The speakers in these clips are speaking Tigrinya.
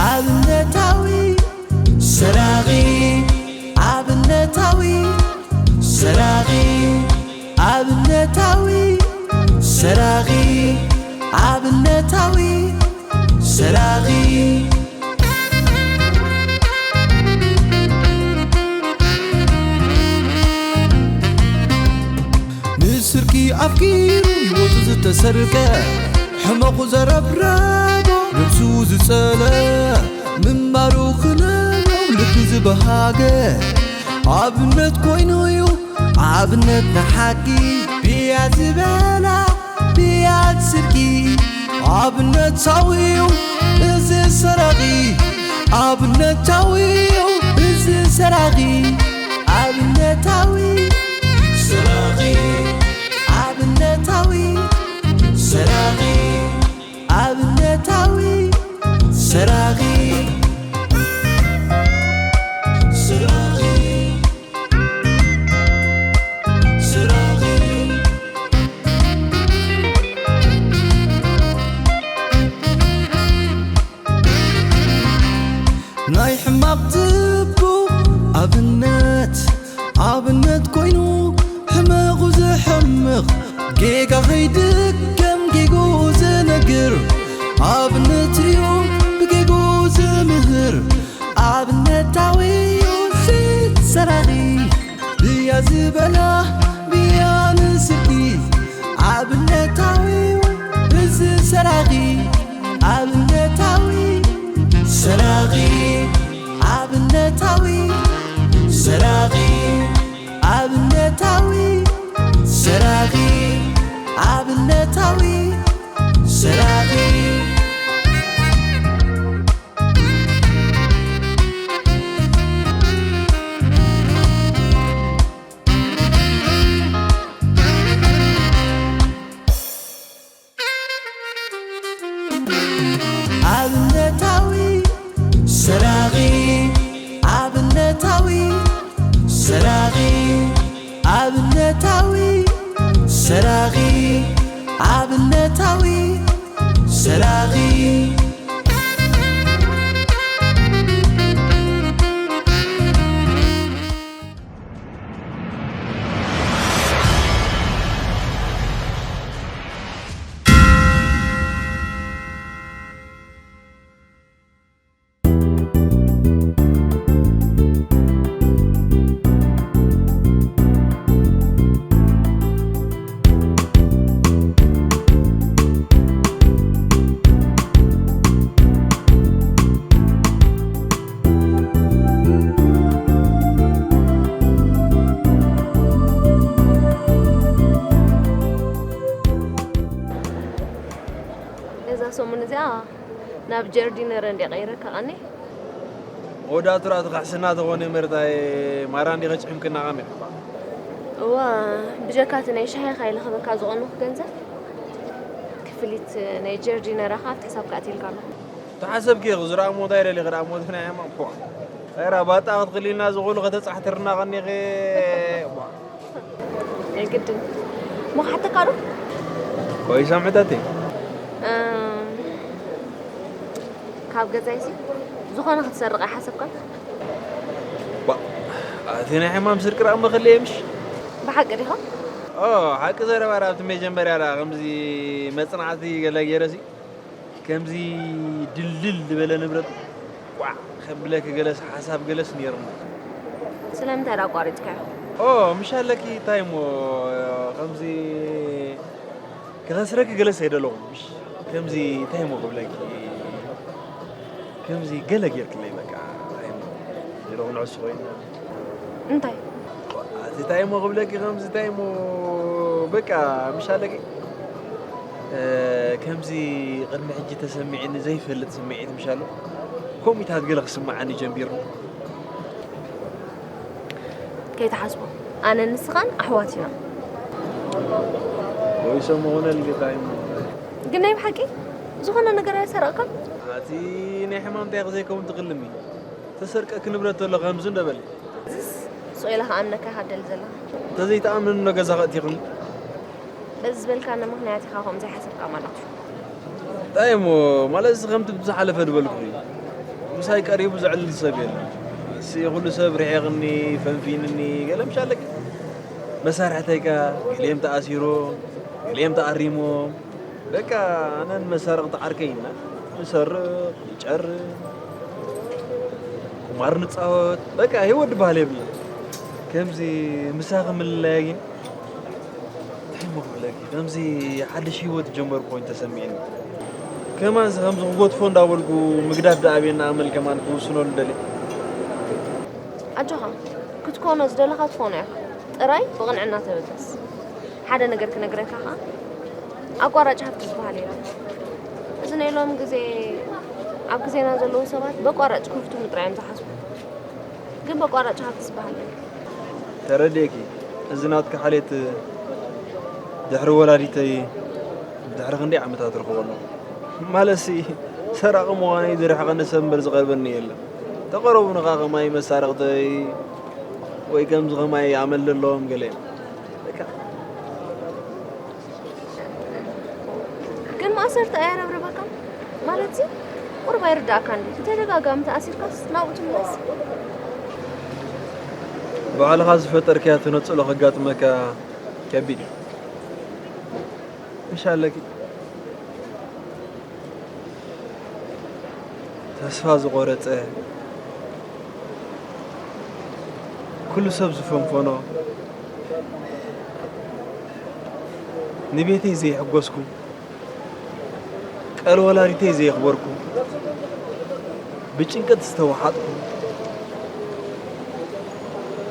ኣብነታዊ ሰራቒ፣ ኣብነታዊ ሰራቒ፣ ኣብነታዊ ሰራቒ፣ ኣብነታዊ ሰራቒ። ንስርቂ ኣፍቂሩ ህይወቱ ዝተሰርቀ፣ ሕመቑ ዘረብረቦ ነብሱ ዝጸለ፣ ምንባሩ ክነብሮ ልቢ ዝበሃገ፣ ኣብነት ኮይኑ እዩ ኣብነት ንሓቂ። ብያ ዝበላ ብያ ስርቂ ኣብነታዊ እዩ እዚ ሰራቒ፣ ኣብነታዊ እዩ እዚ ሰራቒ። ኣብነታዊ ሰራቒ፣ ኣብነታዊ ሰራቒ፣ ኣብነታዊ ሰራቒ፣ ሰራቒ፣ ሰራቒ፣ ናይ ሕማቕ ጽቡቕ ኣብነት፣ ኣብነት ኮይኑ ሕመቑ ዘሕምቕ፣ ጌጋ ኸይድገም ጌግኡ ዝነግር፣ ኣብነት እዩ ብጌግኡ ዝምህር። ኣብነታዊ እዩ እዚ ሰራቒ፣ ብያ ዝበላ ብያ ንስርቂ። ኣብነታዊ እዩ እዚ ሰራቒ፣ ኣብነታዊ ሰራቒ፣ ኣብነታዊ ሰራቒ፣ ኣብነታዊ ሰራቒ፣ ኣብነታዊ ሰራቒ። ኣብነታዊ ሰራቒ፣ ኣብነታዊ ሰራቒ፣ ኣብነታዊ ሰራቒ፣ ኣብነታዊ ሰራቒ። እዛ ሰሙን እዚኣ ናብ ጀርዲነረ እንድየ ቀይረካ ቀኒ። ወዳቱ ራእቲ ካሕስና ተኾነ መርታይ ማራ እንዲ ከጭሕምክና ቐሚርካ። እዋ፣ ብጀካ እቲ ናይ ሻሂ ካይለ ክበካ ዝቐንኹ ገንዘብ፣ ክፍሊት ናይ ጀርዲነረ ኸኣ ኣብቲ ሕሳብካ ኣትይልካ ኣለኹ። ተሓሰብኪ ኢኺ ዝረኣ ሞት ኣይደሊ ክረኣ ሞት ናይ ሕማም ኳ። ኣይራ ባጣ ክትኽሊልና ዝኹሉ ከተጻሕትርና ቀኒኺ። ቧ። የግድን። እሞ ክሓተካ ዶ? ቆይ ሰምዕታተይ። እም፣ ካብ ገዛይሲ ዝኾነ ክትሰርቕ ኣይሓሰብካን? ባ፣ እቲ ናይ ሕማም ስርቂ ረኣ መኸለየ ምሽ? ብሓቂ ዲኻ? ኦ፣ ሓቂ ዘረባ ዳ ኣብቲ መጀመርያ ዳ ከምዚ መጽናዕቲ ገለ ገይረሲ ከምዚ ድልድል ዝበለ ንብረት ቋዕ ከብለኪ ገለስ ሓሳብ ገለስ ነይሩኒ። ስለምንታይ ደኣ ኣቋሪጽካዮ? ኦ፣ ምሽ ኣለኪ እንታይ እሞ ከምዚ ክኸስረኪ ገለስ ኣይደለኹን። ምሽ ከምዚ እንታይ እሞ ክብለኪ ከምዚ ገለ ጌርክለይ በቃ እንታይ እሞ ጌርኩ ንዕሱ ኮይና እንታይ? ኣቲ እንታይ እሞ ክብለኪ ከምዚ እንታይ እሞ በቃ ምሽ ኣለኪ እ፣ ከምዚ ቅድሚ ሕጂ ተሰሚዕኒ ዘይፈልጥ ስምዒት ምሽ ኣሎ። ኮሚታት ገለ ክስምዓኒ ጀሚሩ። ከይትሓስቦ፣ ኣነ ንስኻን ኣሕዋት ኢና። ወይ ሰም ሆነ ልጌታ እዩ። ግን ናይ ብሓቂ ዝኾነ ነገር ኣይሰረቕካን? ኣቲ ናይ ሕማም እንታይ ክዘይከውን ትቕልሚ? ተሰርቀኪ ንብረት ዘሎ ከምዚ እንደበል። እዚስ ስቕ ኢለ ክኣምነካ ኢኻ ትደሊ ዘለኻ። እንተዘይትኣምንኒ ዶ ገዛ ከእትኽኒ? በዚ ዝበልካኒ ምኽንያት ኢኻ ከምኡ ዘይሓሰብካ ማለት እዩ። እንታይ እሞ፣ ማለት እዚ ከምቲ ብዝሓለፈ ዝበልኩኺ እዩ። ምሳይ ቀሪቡ ዘዕልል ሰብ የለን። እሲ ኩሉ ሰብ ርሒቕኒ፣ ፈንፊንኒ፣ ገለ ምሽ ኣለኪ። መሳርሕተይካ ገሊኦም ተኣሲሮም፣ ገሊኦም ተኣሪሞም። በቃ ኣነን መሳርቕቲ ዓርከይ ኢና ንሰርቕ፣ ንጨርም፣ ቁማር ንጻወት። በቃ ህይወት ድበሃል የብልና። ከምዚ ምሳኺ ምልላይ ግን እንታይ እሞ ክብለኪ፣ ከምዚ ሓድሽ ህይወት ጀመርኩ ኮይኑ ተሰሚዕኒ። ከማንስ ከምዚ ክጎትፎ እንዳበልኩ ምግዳፍ ደኣበየና ኣመል ከማን ክውስነሉ ደልየ። ኣጆኻ፣ ክትኮኖ ዝደለኻ ትኾኖ ኢኻ። ጥራይ ብቕንዕና ተበገስ። ሓደ ነገር ክነግረካ ኸኣ፣ ኣቋራጭ ሃብቲ ዝበሃል የለን። እዚ ናይ ሎሚ ግዜ፣ ኣብ ግዜና ዘለዉ ሰባት በቋራጭ ክህፍትሙ ጥራይ እዮም ዝሓስቡ። ግን በቋራጭ ሃብቲ ዝበሃል የለን። ተረዲኤኪ። እዚ ናትኪ ሓልዮት ድሕሪ ወላዲተይ ድሕሪ ክንደይ ዓመታት ረኽቦ ኣለኹ። ማለትሲ ሰራቒ ምዃነይ ዝርሕቐኒ ሰብ እምበር ዝቐርበኒ የለን። ተቐረቡኒ ኸኣ ከማይ መሳርቕተይ ወይ ከምዚ ከማይ ኣመል ዘለዎም ገለ እዮም። በቃ። ግን ማእሰርቲ ኣየረብርበካን? ማለትሲ ቁሩብ ኣይርድኣካን ድዩ? ብተደጋጋሚ ተኣሲርካስ ናብኡ ትምለስ? ባዕልኻ ዝፈጠርካያ ተነጽሎ ከጋጥመካ ከቢድ እዩ። ምሽ ኣለኪ። ተስፋ ዝቖረጸ፣ ኩሉ ሰብ ዝፈንፈኖ፣ ንቤተይ ዘየሕጎስኩ፣ ቀል ወላዲተይ ዘየኽበርኩ፣ ብጭንቀት ዝተወሓጥኩ፣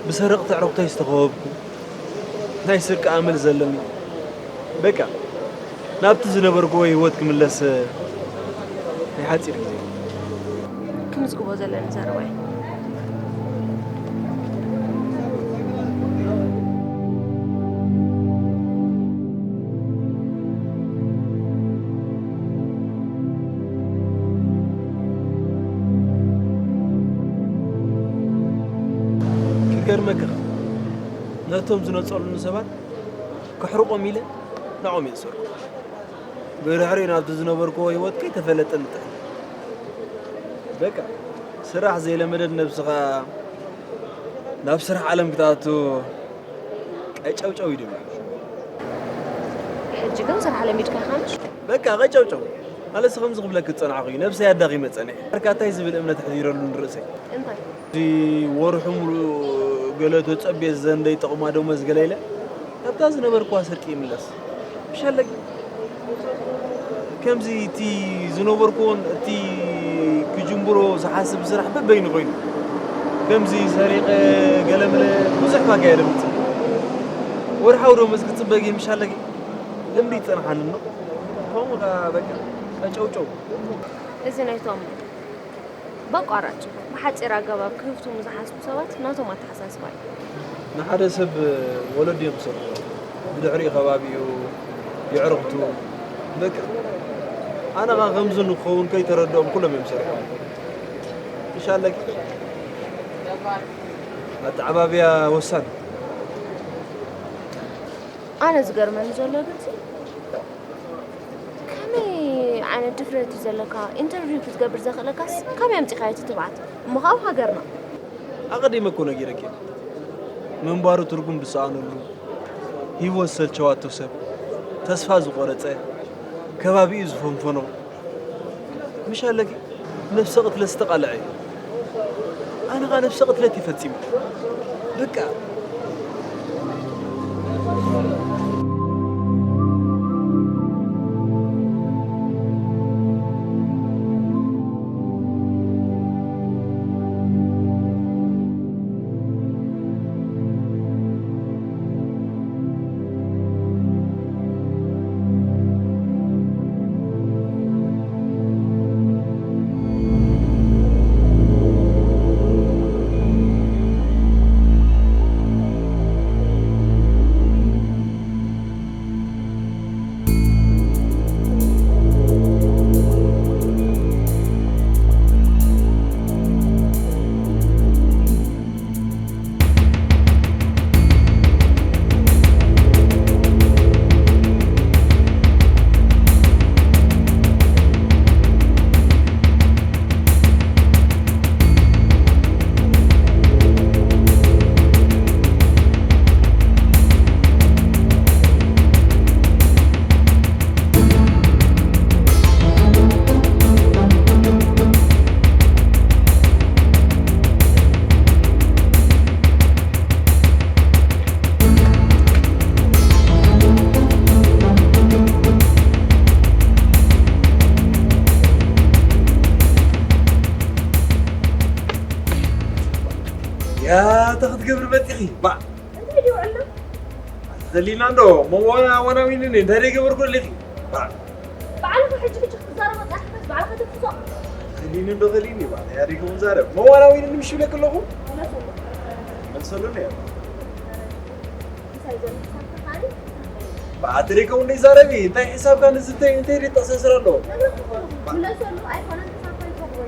ብሰረቕቲ ኣዕሩኽተይ ዝተኸበብኩ፣ ናይ ስርቂ ኣመል ዘለኒ፣ በቃ ናብቲ ዝነበርክዎ ህይወት ክምለስ ናይ ሓጺር ግዜ። ክምዝግቦ ዘለኒ ዘረባ እዩ። ክገርመካ፣ ነቶም ዝነጸሉኒ ሰባት ከሕርቖም ኢለ ንዕኦም እየ ዝሰርሖ። ብድሕሪኡ ናብቲ ዝነበርክዎ ህይወት ከይተፈለጠኒ ጥራሕ። በቃ፣ ስራሕ ዘይለመደት ነብስኻ ናብ ስራሕ ዓለም ክትኣቱ ቀጨውጨው ይድብላ። ሕጂ ግን ስራሕ ለሚድካ ኢኻ ምሽ? በቃ፣ ቀጨውጨው። ኣለስ ከምዚ ክብለክ ዝጸናሕኩ እዩ። ነብሰይ ኣዳኺመ ጸኒሐ። ኣርካ እንታይ ዝብል እምነት ኣሕዲረሉ ንርእሰይ? እንታይ? እዚ ወርሑ ሙሉእ ገለ ተጸብየ ዘንደይ ጥቕማ ደሞዝ ገለ ኢለ፣ ናብታ ዝነበርክዋ ስርቂ ይምለስ። ምሽ ኣለኪ። ከምዚ እቲ ዝነበርክዎን እቲ ክጅምሮ ዝሓስብ ስራሕ በበይኑ ኮይኑ፣ ከምዚ ሰሪቐ ገለመለ ብዙሕ ባጋ እየ ደምጽእ። ወርሓዊ ደሞዝ ክጽበ ግን ምሽ ኣለኪ። ልምዲ ይጸንሓኒ እሞ፣ ከምኡ ከኣ በቃ ቀጨውጨው። እዚ ናይቶም በቋራጭ ይኹን ብሓጺር ኣገባብ ክህፍትሙ ዝሓስቡ ሰባት ናቶም ኣተሓሳስባ እዩ። ንሓደ ሰብ ወለዱ እዮም ዝሰርሕዎ፣ ብድሕሪኡ ከባቢኡ፣ የዕርኽቱ፣ በቃ ኣነ ኸኣ ከምዚ ንክኸውን ከይተረድኦም ኩሎም እዮም ዝሰርሕዎ። ምሽ ኣለኪ ኣተዓባብያ ወሳኒ። ኣነ ዝገርመኒ ዘሎ ግን ከመይ ዓይነት ድፍረት እዩ ዘለካ? ኢንተርቪው ክትገብር ዘኽእለካስ ካበይ ኣምጺኻዮ እቲ ትብዓት? እሞ ኸኣ ኣብ ሃገርና። ኣቐዲመ እኮ ነጊረኪ እየ። ምንባሩ ትርጉም ዝሰኣነሉ፣ ህይወት ዝሰልቸዋቶ ሰብ፣ ተስፋ ዝቖረጸ፣ ከባቢኡ ዝፈንፈኖ፣ ምሽ ኣለኪ ነፍሰ ቅትለት ዝተቓልዐ እዩ። ኣነ ኸኣ ነፍሰ ቅትለት እዩ ፈጺመ። በቃ። እንታይ ክትገብሪ መፂኺ? ባዕ። እንታይ ድዩ ዕሎ? ተኸሊልና እንዶ መዋና ዋናዊንን እንታይ ደይ ገበርኩ ኣለኺ? ባዕ። ባዕልኻ ሕጂ ሕጂ ክትዛረቦ ጻሕፈት ባዕልኻ ተፍሶ። ተኸሊኒ እንዶ ኸሊኒ ባዕ። ያሪኩም ዛረብ መዋናዊንን ምሽ ብለክ ኣለኹ? መሰሉ። መሰሉ ነይሩ። ምሳይ ዘሎ ክሳብ ተኻሊ? ባዕ፣ ኣትሪከው እንደ ዛረቢ እንታይ ሒሳብ ጋር ንዝተይ እንታይ ይተሳሰር ኣሎ? ነግረኩ እኮ። ምለሰሉ ኣይኮነን ክሳብ ከይፈቕዶ።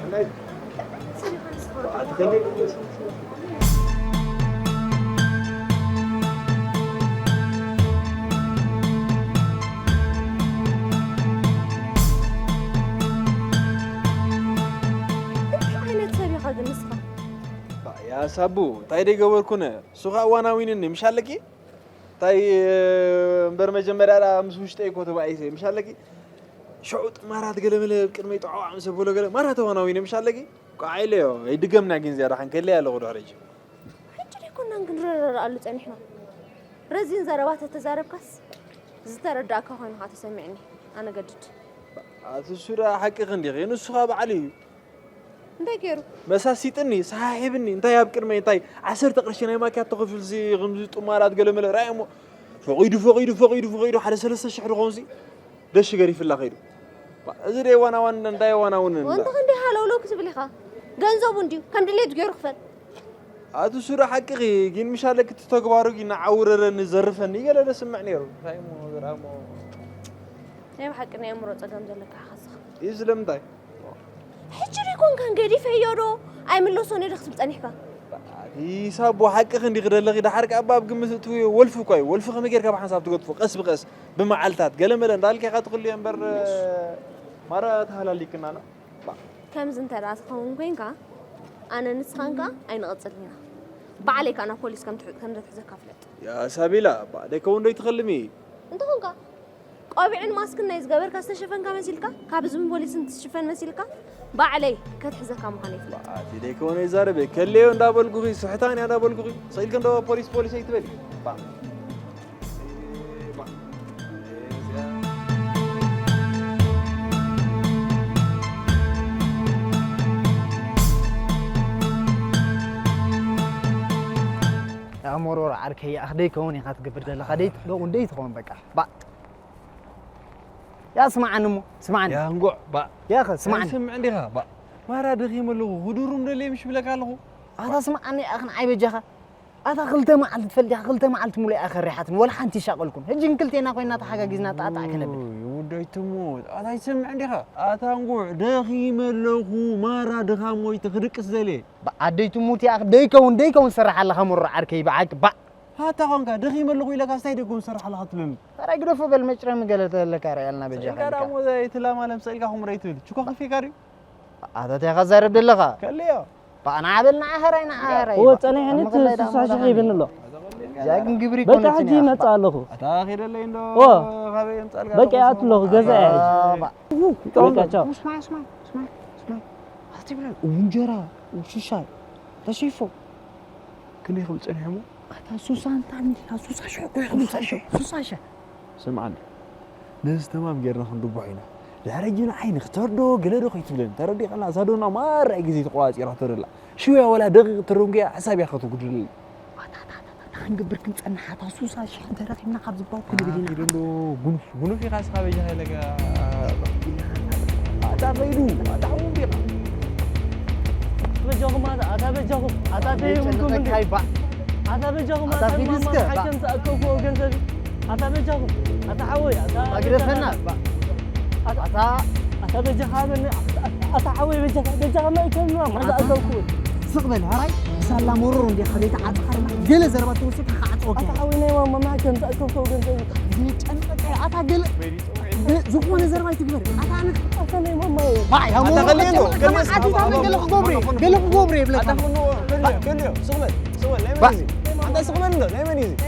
እንታይ ዓይነት ሰብ ኢኻ ግን ንስኻ? ያ ሳቡ፣ እንታይ ደይገበርኩነ? እሱ ኸኣ ዋናዊንኒ፣ ምሽ ኣለኪ? እንታይ እምበር መጀመርያ ደኣ ምስ ውሽጠይ እኮ ተባኢሰ፣ ምሽ ኣለኪ? ሽዑ ጥማራት ገለ መለ ኣብ ቅድመይ ጠዓዋዕ ምስ ኣበሎ ገለ፣ ማራ ተዋናዊነ፣ ምሽ ኣለኪ? ቋዕ ኢለዮ፣ ኣይድገምና ግን ዝያዳ ሓንከለይ ኣለኹ ድሕሪ ሕጂ። ሕጂ ደይኮናን ክንረዳድኣሉ ጸኒሕና። ረዚን ዘረባ ተተዛረብካስ ዝተረዳእካ ኮይኑ ኸዓ ተሰሚዕኒ። ኣነ ገድድ። ኣቲ እሱ ደኣ ሓቅኺ እንዲኺ፣ ንሱ ኸኣ በዓል እዩ። እንታይ ገይሩ? መሳሲጥኒ፣ ሰሓሒብኒ፣ እንታይ ኣብ ቅድመይ፣ እንታይ ዓሰርተ ቅርሺ ናይ ማኪያቶ ከፊሉሲ፣ ከምዚ ጥማራት ገለ መለ ርኣይ እሞ፣ ፈቒዱ፣ ፈቒዱ፣ ፈቒዱ፣ ፈቒዱ፣ ሓደ ሰለስተ ሽሕ ድኾንሲ፣ ደሽ ገሪፍላ ከይዱ። ባ፣ እዚ ደይ ዋናዋን፣ እንታይ ዋናውንን? ወንታ ክንደይ ሃለውለው ክትብል ኢኻ? ገንዘቡ እንድዩ፣ ከም ድሌቱ ገይሩ ክፈል። ኣቲ እሱ ዶ ሓቅኺ፣ ግን ምሽ ኣለኪ እቲ ተግባሩ ግን ንዓውረረኒ፣ ዘርፈኒ፣ ገለ ደስምዕ ነይሩ። እንታይ እሞ፣ ዘርኣ እሞ። ናይ ብሓቂ ናይ ኣእምሮ ጸገም ዘለካ ኢኻ እስኻ። እዩ ስለምንታይ? ሕጂ ደይኮንካን ገዲፈዮ ዶ ኣይምለሶን እየ ዶ ክትብል ጸኒሕካ? ኣቲ ሳቦ ሓቅኺ እንዲኺ ደለኺ፣ ደሓር ከኣ ኣብ ግምት እትውዮ ወልፊ እኳ እዩ። ወልፊ ከመይ ጌርካ ብሓንሳብ ትገድፎ? ቀስ ብቐስ፣ ብመዓልታት፣ ገለ መለ እንዳልካ ኢኻ ትኽልዮ እምበር፣ ማራ ተሃላሊክናና። ከምዚ እንተ ደኣ ትኸውን ኮይንካ፣ ኣነ ንስኻን ከኣ ኣይንቕጽልን ኢና። ባዕለይ ከኣ ናብ ፖሊስ ከም ትሕ-፣ ከም ዘትሕዘካ ፍለጥ። ያ ሳቢላ፣ ባዕለይ ከውን ዶ ይትኸልሚ? እንተኾንካ፣ ቆቢዕን ማስክን ናይ ዝገበርካ ዝተሸፈንካ መሲልካ፣ ካብ ህዝብን ፖሊስን ትሽፈን መሲልካ፣ ባዕለይ ከትሕዘካ ምዃነይ ፍለጥ። ባዕቲ ደይ ከውን ይዛረበ፣ ከለዮ እንዳበልኩኺ፣ ስሕታን እያ እንዳበልኩኺ፣ ስቕ ኢልኪ እንዶ ፖሊስ፣ ፖሊስ ኣይትበሊ። ባ-፣ ኣሞሮር ዓርከይ፣ ኣኽ ደይ ከውን ኢኻ ትገብር ዘለኻ፣ ደይ ት-፣ ደይ ትኸውን በቃ። ባ-፣ ያ ስማዓኒ እሞ፣ ስማዓኒ። ያ እንጎዕ፣ ባ-፣ ያ ኸ፣ ስማዓኒ። ኣይሰምዕ እንዲኻ፣ ባ-፣ ማራ ደኺመ ኣለኹ፣ ክዱሩም ደልየ ምሽ ብለካ ኣለኹ። ኣታ ስማዓኒ፣ ኣኽ ንዓይ በጃኻ። ኣታ ክልተ መዓልቲ ትፈልጥ ኢኻ፣ ክልተ መዓልቲ ሙሉእ እያ ከሪሓትኒ፣ ወላ ሓንቲ ይሻቐልኩን። ሕጂ ንክልቴና ኮይና ተሓጋጊዝና ጣጣዕ ክነብል። ኡይ፣ ውደይ ትሙት፣ ኣታ ይሰምዕ እንዲኻ? ኣታ እንጉዕ፣ ደኺመ ኣለኹ፣ ማራ ድኻም ሞይተ ክድቅስ ደልየ። ባ-፣ ኣደይ ትሙት እያ፣ ደይከውን፣ ደይከውን ትሰርሕ ኣለኻ መሮ ዓርከይ፣ ብሓቂ፣ ባዕ። ኣታ ኾንካ፣ ደኺመ ኣለኹ ኢለካ፣ ስታይ ደይከውን ትሰርሕ ኣለኻ ትብለኒ? ኣረ ግደፎ በል፣ መጭረሚ ገለ ተለካ ርኣየልና በጃኻ ሰይዳ ኢልካ። ዳሞ ዘይ ትላማ ለምሰ ኢልካ ኹምረይ ትብል፣ ችኮ ከፊካ ድዩ? ኣታ እንታይ ኢኻ ትዛረብ ዘለኻ? ከልዮ። ባእ፣ ንዓ በል፣ ንዓ ሐራይ፣ ንዓ ሐራይ። እወ፣ ጸኒሕኒ እቲ ስሳ ሽሕ ሂብኒ ኣሎ። እዚኣ ግን ግብሪ በቃ ኣይኮነትን ሕጂ እያ። ይመጽእ ኣለኹ። ኣታ ኺደለይ እንዶ እወ። ካበይ የምጻልካ በቃ ኣለኹ? ይኣቱ ኣለኹ፣ ገዛ እየ ሕጂ። ኣታ፣ ባ-፣ በቃ ቻው። ስማዕ፣ ስማዕ፣ ስማዕ፣ ስማዕ። ኣቲ ብለ፣ እንጀራ፣ ሽሻይ፣ ተሽፎ። ክንደይ ክብል ጸኒሑ እሞ? ኣታ ሱሳ እንታ ሚልካ፣ ሱሳ ሽሕ እኮ እዩ ክብል ሱሳ ሽሕ፣ ሱሳ ሽሕ። ስምዓኒ፣ ነዚ ተማም ጌርና ክንድቦሖ ኢና። ድሕሪ ሕጂ ንዓይ ንኽተርዶ ገለ ዶ ከይትብለኒ፣ ተረዲእካና? እዛ ዶና ማራ እዩ ግዜ ተቆጻጺራቶ ደላ። ሽውያ ወላ ደቂቕ ትርንጎያ ሕሳብ እያ ከተጉድለለይ። ኣታ፣ ኣታ፣ ኣታ፣ ኣታ፣ ክንገብር ክንጸንሕ፣ ኣታ ሱሳ ሽሕ እንተረኺብና ካብ ዝበሃል ክንብል ኢና። ኪዱ እንዶ ጉኑፍ፣ ጉኑፍ ኢኻ እስኻ በጃኻ ኢለካ። ኣታ ኸይዱ፣ ኣታ እውን ዲኻ። በጃኹም ኣታ፣ ኣታ በጃኹም፣ ኣታ ደይብልኩም እንዴ? ጨነቀካይ ባዕ። ኣታ በጃኹም ኣታ ኣታ ኺድ ማማ እስከ። ሓቂ ከም ዝኣከብክዎ ገንዘብ። ኣታ በጃኹም፣ ኣታ ሓወይ፣ ኣታ ኣታ ግደፈና በጃኻ። ባዕ። ኣታ፣ ኣታ ኣታ በጃኻ ሃበኒ፣ ኣታ፣ ኣታ ሓወይ በጃኻ፣ በጃኻ ማይ ከም ማማ ኣታ። ዝኣከብክዎ። ስቕ በል፣ ሃራይ፣ ሳላ መሮር እንዴ፣ ከመይ ተዓጽኻ ድማ፣ ገለ ዘረባ ተወሲድካ ክዓጽወካ። ኣታ ሓወይ ናይ ማማ ማይ ከም ዝኣከብክዎ ገንዘብ። ዘይጨንቀካ፣ ኣታ ገለ። ዝኾነ ዘረባ ኣይትግበር። ኣታ ኣነ ክጣፈነ ማማይ። ባይ ሃሞ ኣታ ከልዮ፣ ከልዮ፣ ኣታ ኣታ ኣታ ገለ ክገብሩ፣ ገለ ክገብሩ ይብለካ። ኣታ ከልዮ፣ ከልዮ፣ ስቕ በል፣ ስቕ በል፣ ናይ መን እዩ እዚ? ኣታ ስቕ በል እንዶ፣ ናይ መን እዩ እዚ?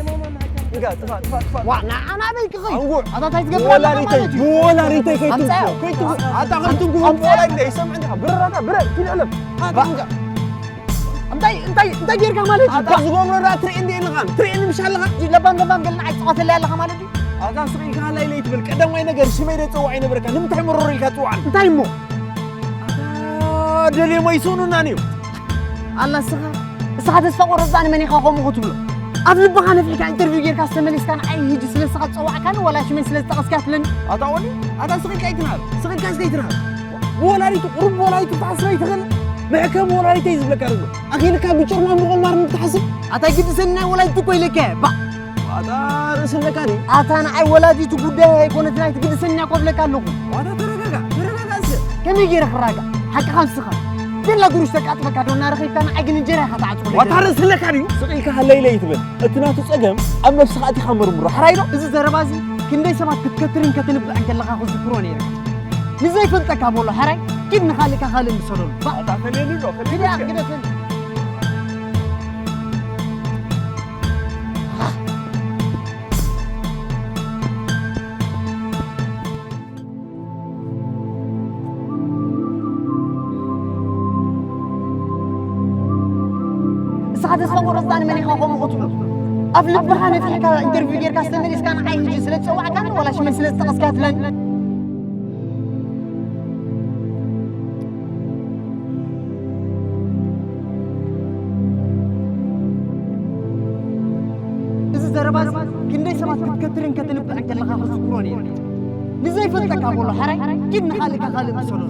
እንካ፣ ጥፋ፣ ጥፋ፣ ጥፋ። ዋ፣ ንዓና ኣበይ ክኸይድ? ኣንጉዕ። ኣታ እንታይ ትገብር ኣለኻ ብወላዲተይ፣ ማለት እዩ? ብወላዲተይ ከይትንኩ፣ ኣምጻዮ። ከይትንኩ። ኣታ ከይትንኩ፣ ኣምጻዮ። ብወላዲተይ፣ ሰምዕ እንዲኻ፣ ብረራታ፣ ብረ፣ ኪድ ዕለም። ኣታ ባ- እንካ። እንታይ፣ እንታይ፣ እንታይ ጌርካ ማለት እዩ? ኣታ ዝገብሮ ዳ ትርኢ እንዲ ኣለኻ፣ ትርኢ እንዲ ምሽ ኣለኻ? እዚ ለባም፣ ለባም ገልና ኣይትጻወተለይ ኣለኻ ማለት እዩ? ኣታ ስቕ ኢልካ ሃላይ ለይትብል፣ ቀዳማይ ነገር ሽመይ ዶ ጸዋዕ ኣይነበረካ? ንምንታይ መረሮ ኢልካ ትጽውዓኒ? እንታይ እሞ? ኣታ ደልዮም ኣይስእኑናን እዮም። ኣላ እስኻ፣ እስኻ ተስፋ ቆረጽ ኣነ መን ኢኻ ከምኡ ክትብሎ? ኣብ ልብኻ ነፊሕካ ኢንተርቪው ጌርካ ዝተመሊስካ ንዓይ ሕጂ ስለ እስኻ ዝጸዋዕካኒ ወላ ሽመይ ስለ ዝጠቐስካ ትብለኒ? ኣታ ወዲ፣ ኣታ ስቕ ኢልካ ኣይትንሃር፣ ስቕ ኢልካ እስከ ኣይትንሃር። ብወላዲቱ፣ ቁሩብ ብወላዲቱ ክትሓስብ ኣይትኽእል? መሕከም ወላዲተይ ዝብለካ ዘሎ። ኣኺልካ ብጭርማ ምቕማር ንክትሓስብ? ኣታ ግዲ ሰኒ ናይ ወላዲቱ እኮ ኢለካ እየ፣ ባ። ኣታ ርእሲ ኣለካ ድዩ? ኣታ ንዓይ ወላዲቱ ጉዳይ ኣይኮነትን ኣይትግድሰኒ እኮ እብለካ ኣለኹ። ዋታ ተረጋጋ፣ ተረጋጋ እስከ። ከመይ ገይረ ክረጋጋእ? ሓቅኻ ንስኻ። ቤላ ጉሩሽ ተቃጥለካ ዶ እናረኸብካ ንዓይ ግን እንጀራ ኢኻ ትዓጽወለይ ዋታ ዘለኻ። ርእሲ ኣለካ ድዩ? ስቕ ኢልካ ሃለይለይ ኣይትበል። እቲ ናቱ ጸገም ኣብ ነብስኻ ኣቲኻ መርምሮ። ሕራይ ዶ? እዚ ዘረባ እዚ ክንደይ ሰባት ክትከትርን ከተንብዕን ከለኻ ክዝክሮ ነይርካ። ንዘይፈልጠካ በሎ ሕራይ፣ ኪድ ንኻልእካ ካልእ ምሰለሉ። ባ- ኣታ ከልየኒ ዶ? ከልየኒ ግዳ እስከ። ግደፈኒ። እስኻ ተስፋ ቆረጽ ዳኒ መን ኢኻ ከምኡ ክትብሎ? ኣብ ልብኻ ነፊሕካ ኢንተርቪው ጌርካ ዝተመሊስካ ንዓይ ሕጂ ስለ ዝጸዋዕካኒ ዋላ ሽመይ ስለ ዝጠቐስካ ትብለኒ? እዚ ዘረባ እዚ ክንደይ ሰባት ክትከትርን ከተንብዕን ከለኻ ክዝክሮ ነይሩ። ንዘይፈልጠካ በሎ፣ ሕራይ ኪድ ንኻልእካ ካልእ ምሰሎ።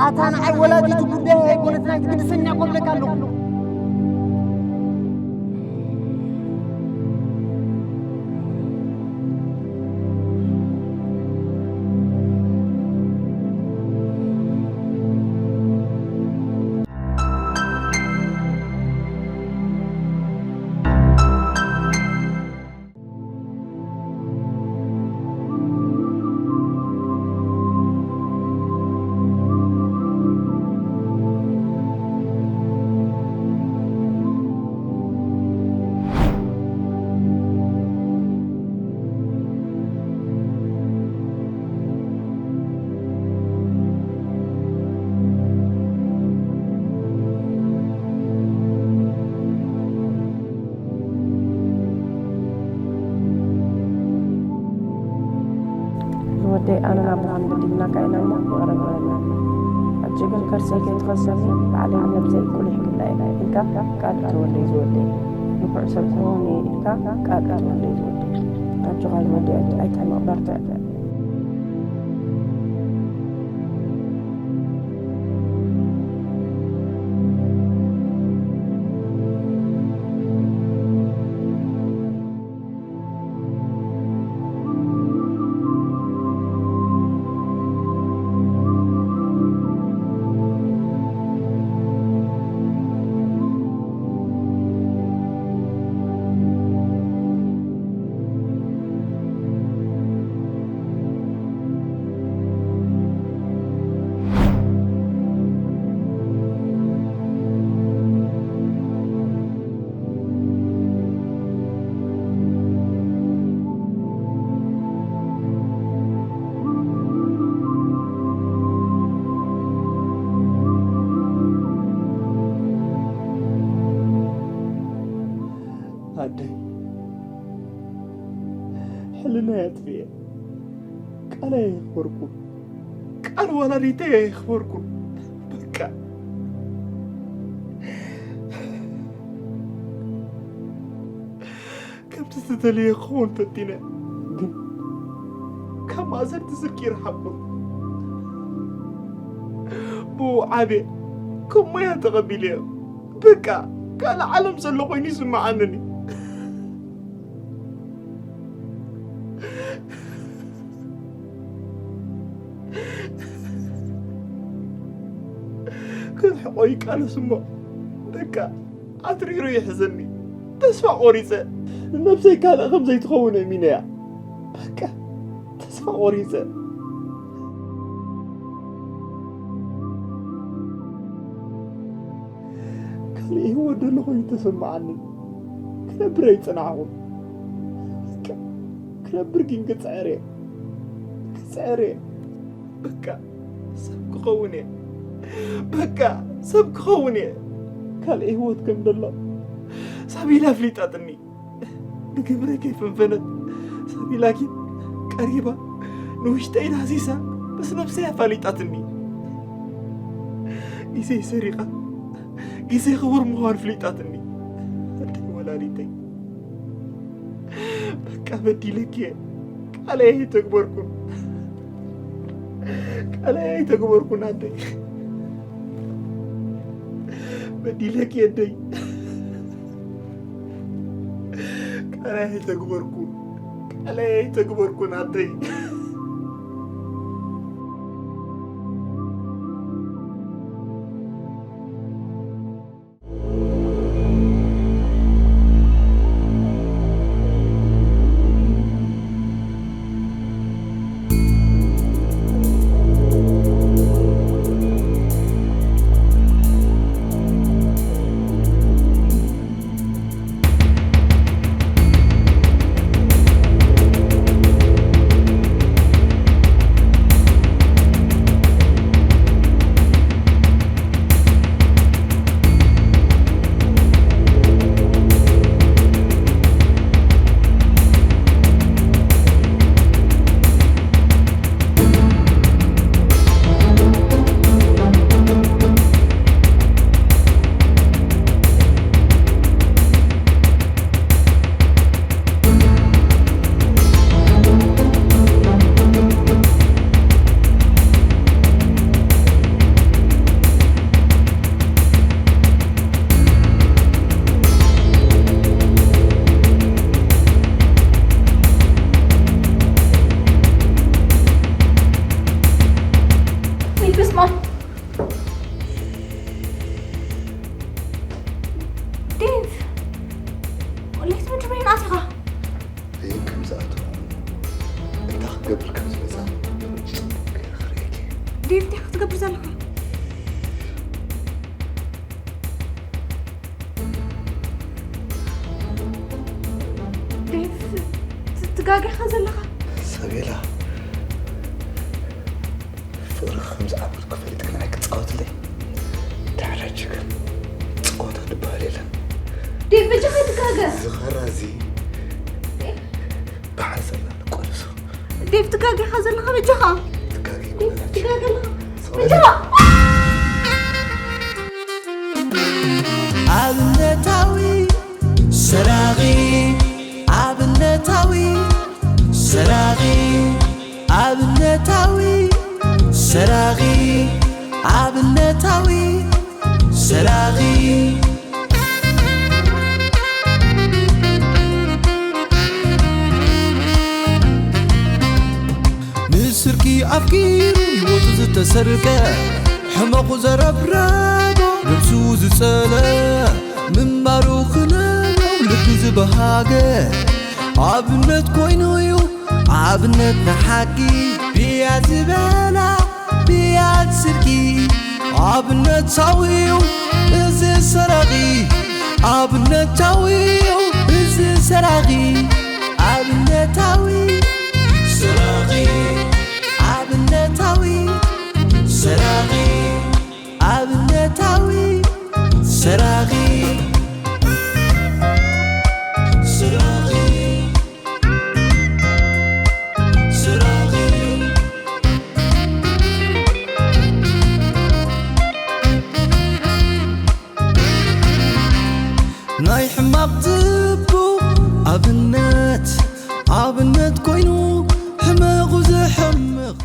ኣታ ንዓይ ወላዲቱ ጉዳይ ኣይኮነትን ኣይትግድሰኒ እኮ እብለካ ኣለኹ። ዝወደይ ኣነ ናባኻ ንበዲልናካ ኢና እሞ ይቕረ በለና። ሕጂ ግን ከርሰይ ከይትኸሰኒ ባዕለይ ነብሰይ ቁሊሕ ክብላ እየ ኢልካ ቃል እቶ ወደይ ዝወደይ። ንፉዕ ሰብ ክኸውን እየ ኢልካ ቃል እቶ ወደይ ዝወደይ። ኣጆኻ ዝወደይ ኣይትሕመቕ በርትዕ። ኣደይ፣ ሕልናይ ኣጥፊኤ፣ ቃለይ ኣየኽበርኩን፣ ቃል ወላዲተይ ኣየኽበርኩን። በቃ፣ ከምቲ ዝተደልየ ክኸውን ፈቲነ፣ ግን ካብ ማእሰርቲ ስርቂ ይረሓቑ። ብኡ ዓብየ፣ ከም ሞያ ተቐቢለዮ። በቃ፣ ካልእ ዓለም ዘሎ ኮይኑ ይስምዓኒ። ክርሕቆ ይቃለስ እሞ፣ በቃ ኣትሪሩ ይሕዘኒ። ተስፋ ቆሪጸ። ንነብሰይ ካልእ ከም ዘይትኸውን እሚነያ። በቃ ተስፋ ቆሪጸ። ካልእ ህይወት ዘሎ ኮይኑ ተሰማዓኒ። ክነብር ኣይጸናሕኹን። በቃ ክነብር ግን ክጽዕር እየ። ክጽዕር እየ። በቃ ሰብ ክኸውን እየ። በቃ ሰብ ክኸውን እየ። ካልእ ህይወት ከም ዘሎ ሳቢላ ኣፍሊጣትኒ። ብግብሪ ከይፈንፈነት ሳቢላ ግን ቀሪባ ንውሽጠይ ዳህሲሳ ምስ ነብሰይ ኣፋሊጣትኒ። ግዜ ሰሪቓ ግዜ ክቡር ምዃኑ ፍሊጣትኒ። ኣደይ ወላዲተይ፣ በቃ በዲለኪ እየ። ቃለይ ኣይተግበርኩን። ቃለይ ኣይተግበርኩን ኣደይ። በዲለኪ ኣደይ። ቃለይ ኣይተግበርኩን። ቃለይ ኣይተግበርኩን ኣደይ። ዴቭ፣ ለይቲ ምድሪ በይን ኣቲኻ? በይን ከም ዝኣተኹ፣ እንታይ ክትገብር ከም ዝመጻ ጽቡቕ ገይረ ክርእየኪ እየ። ዴቭ፣ እንታይ ክትገብር ዘለኻ? ዴቭ፣ ት-፣ ትጋገኻ ዘለኻ። ሳቤላ፣ ፍቕሪ ከም ዝዓበድኩ ፈሊጥኪ ንዓይ ክትጻወትለይ? ድሕሪ ሕጂ ግን ጸወታ ዝበሃል የለን። ዴቭ፣ በጃኻ ኣይትጋገ። እዚ ኻራ እዚ ብሓንሳብ ኢና ንቋደሶ። ዴቭ፣ ትጋገኻ ዘለኻ በጃኻ። ትጋገ ዴቭ፣ ኣይኮነን። ትጋገ ኣለኻ። ሳቤላ። በጃኻ። ኣብነታዊ ሰራቒ፣ ኣብነታዊ ሰራቒ፣ ኣብነታዊ ሰራቒ፣ ኣብነታዊ ሰራቒ። ንስርቂ ኣፍቂሩ ህይወቱ ዝተሰርቀ፣ ሕመቑ ዘረብረቦ ነብሱ ዝጸለ፣ ምንባሩ ክነነው ልቢ ዝበሃገ፣ ኣብነት ኮይኑ እዩ ኣብነት ንሓቂ። ብያ ዝበላ ብያ ስርቂ፣ ኣብነታዊ እዩ እዚ ሰራቒ። ኣብነታዊ እዩ እዚ ሰራቒ። ኣብነታዊ ሰራቒ፣ ኣብነታዊ ሰራቒ፣ ኣብነታዊ ሰራቒ፣ ሰራቒ፣ ሰራቒ። ናይ ሕማቕ ጽቡቕ ኣብነት፣ ኣብነት ኮይኑ ሕመቑ ዘሕምቕ።